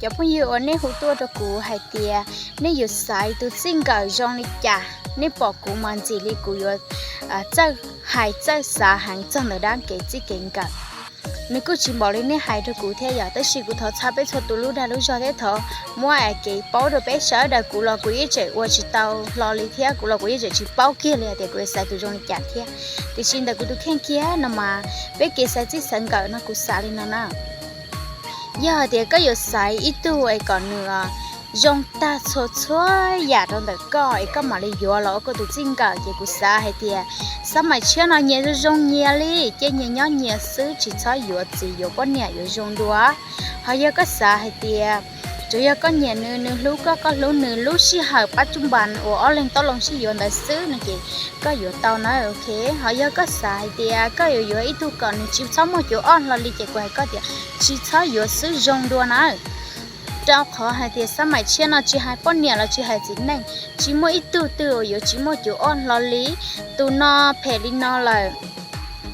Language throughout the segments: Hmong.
Cov phooj ywg uas nej hu tuaj rau kuv hais tias nej yuav xaiv tus txij nkawm zoo li cas, nej pom kuv mas ntxim li kuv yuav txawj hais txawj xav heev txog ntawm dab kev txij kev nkawm. Nws kuj tsis npaum li nej hais rau kuv thiab yom, tab sis kuv thov txhawb peb txhua tus lub dag lub zog thiab thov muab kev paub rau peb sawv daws. Kuv los kuv yeej tseem ua tsis tau hlo li thiab kuv los kuv yeej tseem tsis paub kiag li hais tias kuv yuav xaiv tus zoo li cas thiab. Tiam sis ntawm kuv tus kheej kiag no mas peb kev xaiv txij xaiv nkawm no kuv xav li no na. Yog hais tias koj yuav xaiv ib tug es kom nws zoo tag txhua txhua yam rau ntawm koj es koj mam li yuav los ua koj tus txij nkawm ces kuv xav hais tias xab maim tshiab no nyias zoo zoo nyias li, cia nyias nyob nyias xwb, tsis txhob yuav txiv yuav poj niam yuav zoo dua. Ho yog koj xav hais tias tsuas yog koj nyiam nws, nws hlub koj, koj hlub nws, lub sij hawm pab tsuj npas uas ob leeg tau loo sib yuav ntawd xwb no ces koj yuav tau na, ok. Ho yog koj xav hais tias koj yuav yuav ib tug kom nws tsis txhob muaj cuv ob hlo li ces kuv hais koj tias tsis txhob yuav xwb zoo dua na. Rau qhov hais tias xab maim tshiab no tsis hais poj niam los tsis hais txiv neej, tsis muaj ib tug twg uas yuav tsis muaj cuv ob hlo li. Tus no phem li no lawm,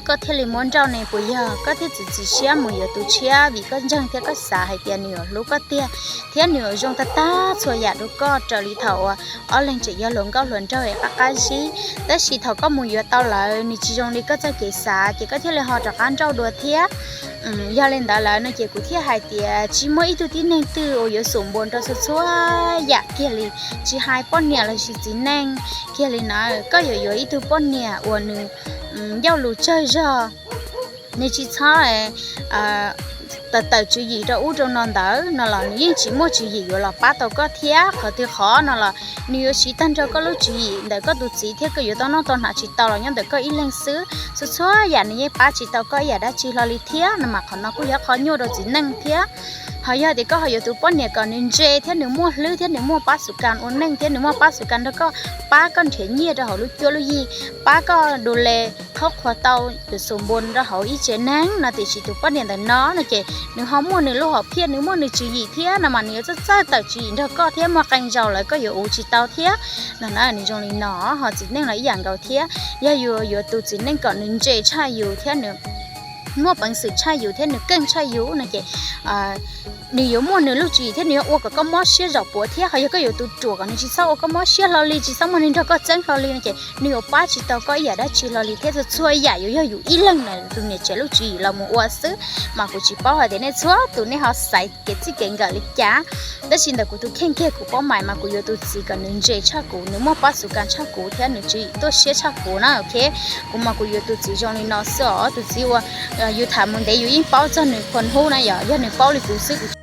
koj thiaj li muab nrauj ne puas yog? Koj thiaj txiav txim siab mus yuav tus tshiab vim koj ntseeg thiab koj xav hais tias nws yuav hlub koj tiag thiab nws yuav zoo tag tag txhua yam rau koj raws li thaum uas ob leeg tseem yog hluas nkauj hluas nraug es qab qab zib. Tab sis thaum koj mus yuav tau lawm nws tsis zoo li koj txoj kev xav ces koj thiaj li ho rov qab nrauj dua thiab. Yog li ntawd lawm no ces kuv thiaj hais tias tsis muaj ib tug tib neeg twg uas yuav xum npua rau txhua txhua yam kiag li, tsis hais poj niam los sis txiv neej kiag li na. Koj yuav yuav ib tug poj niam uas nws ncauj lus tsawg zog, nws tsis txhob tawm tawm tswv yim rau ub rau no ntawd no los nws yeej tsis muaj tswv yim yuav los pab tau koj thiab. Qhov twg qhov no los nws yuav siv tag nrho koj lub tswv yim ntawm koj tus txiv thiab koj yuav tau noj tau hnav tsis tau los nyob ntawm koj ib leeg xwb. Txhua txhua yam nws yeej pab tsis tau koj ib yam dab tsi hlo li thiab no mas qhov no kuj yog qhov nyuaj rau txiv neej thiab. Ho yog tias koj ho yuav tus poj niam kom nws ntse thiab nws muaj hlwb thiab nws muaj pab xu kas ua neej thiab nws muaj pab xu kas nrog koj, pab koj nrhiav nyiaj rau hauv lub cuab lub yig, pab koj du le qhaub qhuas tau yuav xu npua rau hauv ib tsev neeg no tiam sis tus poj niam ntawm no no ces nws ho muaj nws lub hom phiaj, nws muaj nws tswv yim thiab no mas nws yuav txawj txawj tawm tswv yim nrog koj thiab muaj qee zaus lawm koj yuav uv tsis tau thiab no na. Nws zoo li no. Ho txiv neej los ib yam nkaus thiab, yog yus yuav tus txiv neej kom nws ntse tshaj yus thiab nws muaj peev xwm tshaj yus thiab nws keej tshaj yus no ces nws yuav muaj nws lub tswv yim thiab nws yuav ua kom koj mob siab zom puav thiab. Ho yog koj yuav tus ruam kom nws tsis txhob ua koj mob siab hlo li, tsis txhob muaj neeg nrog koj txeeb hlo li no ces nws yuav pab tsis tau koj ib yam dab tsi hlo li thiab. Txhua txhua yam yuav yog yus ib leeg na, tus niam tsev lub tswv yim los mus ua xwb. Mas kuv tsis paub hais tias nej txhua tus nej ho xaiv kev txij kev nkawm li cas, tab sis ntawm kuv tus kheej kiag kuv paub mas mas kuv yuav tus txiv kom nws ntse tshaj kuv, nws muaj pab xu kas tshaj kuv thiab nws tswv yim tuaj siab tshaj kuv na, ok. Kuv mas kuv yuav tus txiv zoo li no xwb os. Tus txiv uas yus tham mus ntev yus yeej paub txog nws phua hnub na, yog nws paub li kuv xwb kuv